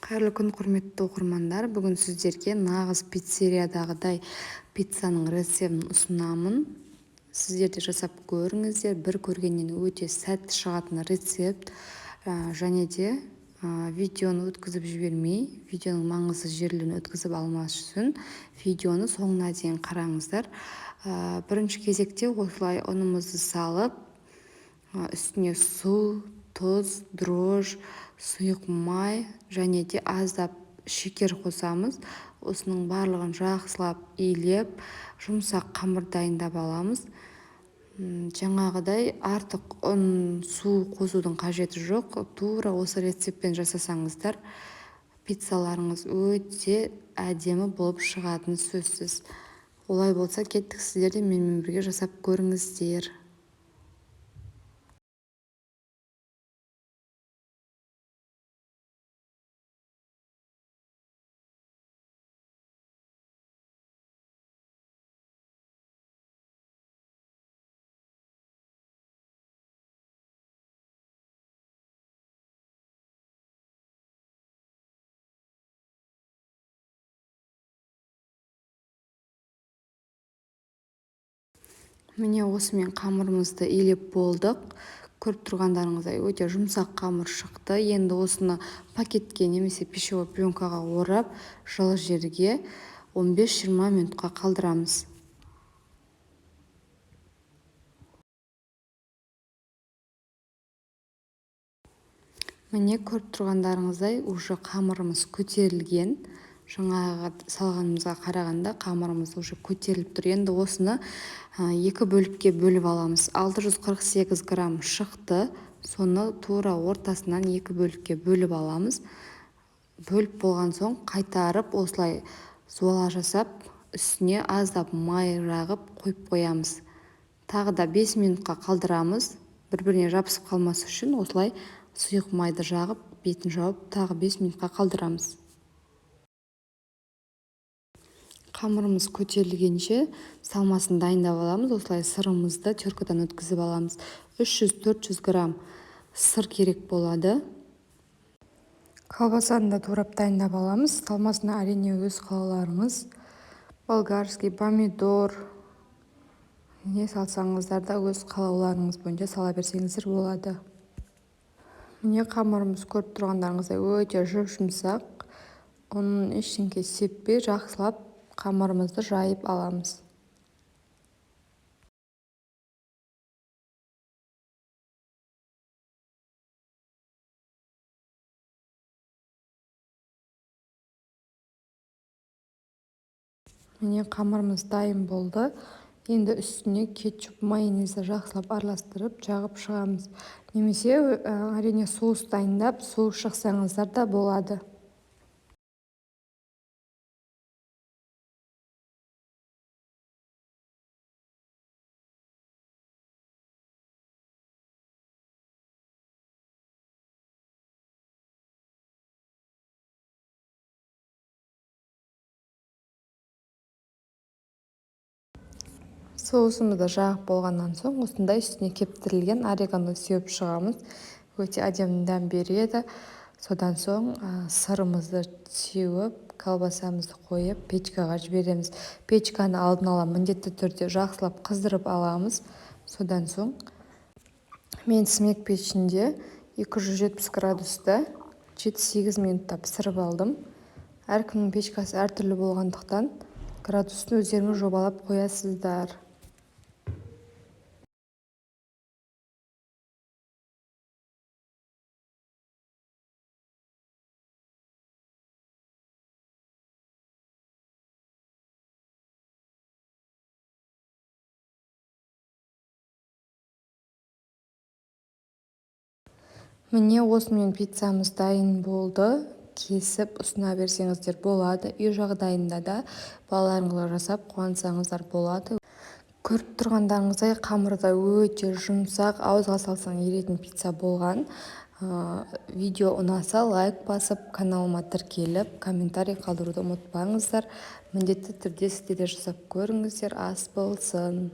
Қайырлы күн, құрметті оқырмандар! Бүгін сіздерге нағыз пиццериядағыдай пиццаның рецептін ұсынамын. Сіздер де жасап көріңіздер. Бір көргеннен өте сәтті шығатын рецепт. Және де видеоны өткізіп жібермей, видеоның маңызды жерлерін өткізіп алмас үшін видеоны соңына дейін қараңыздар. Бірінші кезекте осылай ұнымызды салып, үстіне су, тұз, дрожж, сұйық май және де аздап шекер қосамыз. Осының барлығын жақсылап илеп, жұмсақ қамыр дайындап аламыз. Жаңағыдай артық ұн, су қосудың қажеті жоқ. Тура осы рецептпен жасасаңыздар, пиццаларыңыз өте әдемі болып шығатыны сөзсіз. Олай болса, кеттік, сіздер де менімен бірге жасап көріңіздер. Міне, осымен қамырымызды илеп болдық. Көріп тұрғандарыңыздай, өте жұмсақ қамыр шықты. Енді осыны пакетке немесе пищевой пленкаға орап, жылы жерге 15-20 минутқа қалдырамыз. Міне, көріп тұрғандарыңыздай, уже қамырымыз көтерілген. Жаңағы салғанымызға қарағанда қамырымыз уже көтеріліп тұр. Енді осыны екі бөлікке бөліп аламыз. 648 грамм шықты. Соны тура ортасынан екі бөлікке бөліп аламыз. Бөліп болған соң, қайтарып осылай зуала жасап, үстіне аздап май жағып қойып қоямыз. Тағы да 5 минутқа қалдырамыз. Бір біріне жабысып қалмас үшін осылай сұйық майды жағып, бетін жауып, тағы 5 минутқа қалдырамыз. Қамырымыз көтерілгенше салмасын дайындап аламыз. Осылай сырымызды теркадан өткізіп аламыз. 300-400 грамм сыр керек болады. Колбасаны да турап дайындап аламыз. Салмасына, әрине, өз қалауларыңыз: болгарский помидор, не салсаңыздар да, өз қалауларыңыз бойынша сала берсеңіздер болады. Міне, қамырымыз, көріп тұрғандарыңыздай, өте жұп-жұмсақ. Ұн, ештеңке сеппей, жақсылап қамырымызды жайып аламыз. Міне, қамырымыз дайын болды. Енді үстіне кетчуп, майонезді жақсылап араластырып, жағып шығамыз. Немесе, әрине, соус дайындап, соус жақсаңыздар да болады. Соусымызды жағып болғаннан соң, осындай үстіне кептірілген орегано сеуіп шығамыз. Өте әдемі дәм береді. Содан соң сырымызды сеуіп, колбасамызды қойып, печкаға жібереміз. Печканы алдын ала міндетті түрде жақсылап қыздырып аламыз. Содан соң мен Смег пешінде 270 градуста 7-8 минутта пісіріп алдым. Әркімнің печкасы әртүрлі болғандықтан, градусын өздеріңіз жобалап қоясыздар. Міне, осымен пиццамыз дайын болды. Кесіп ұсына берсеңіздер болады. Үй жағдайында да балаларыңызға жасап қуантсаңыздар болады. Көріп тұрғандарыңыздай, қамыры да өте жұмсақ, ауызға салсаң еритін пицца болған. Видео ұнаса, лайк басып, каналыма тіркеліп, комментарий қалдыруды ұмытпаңыздар. Міндетті түрде сіздер де жасап көріңіздер. Ас болсын!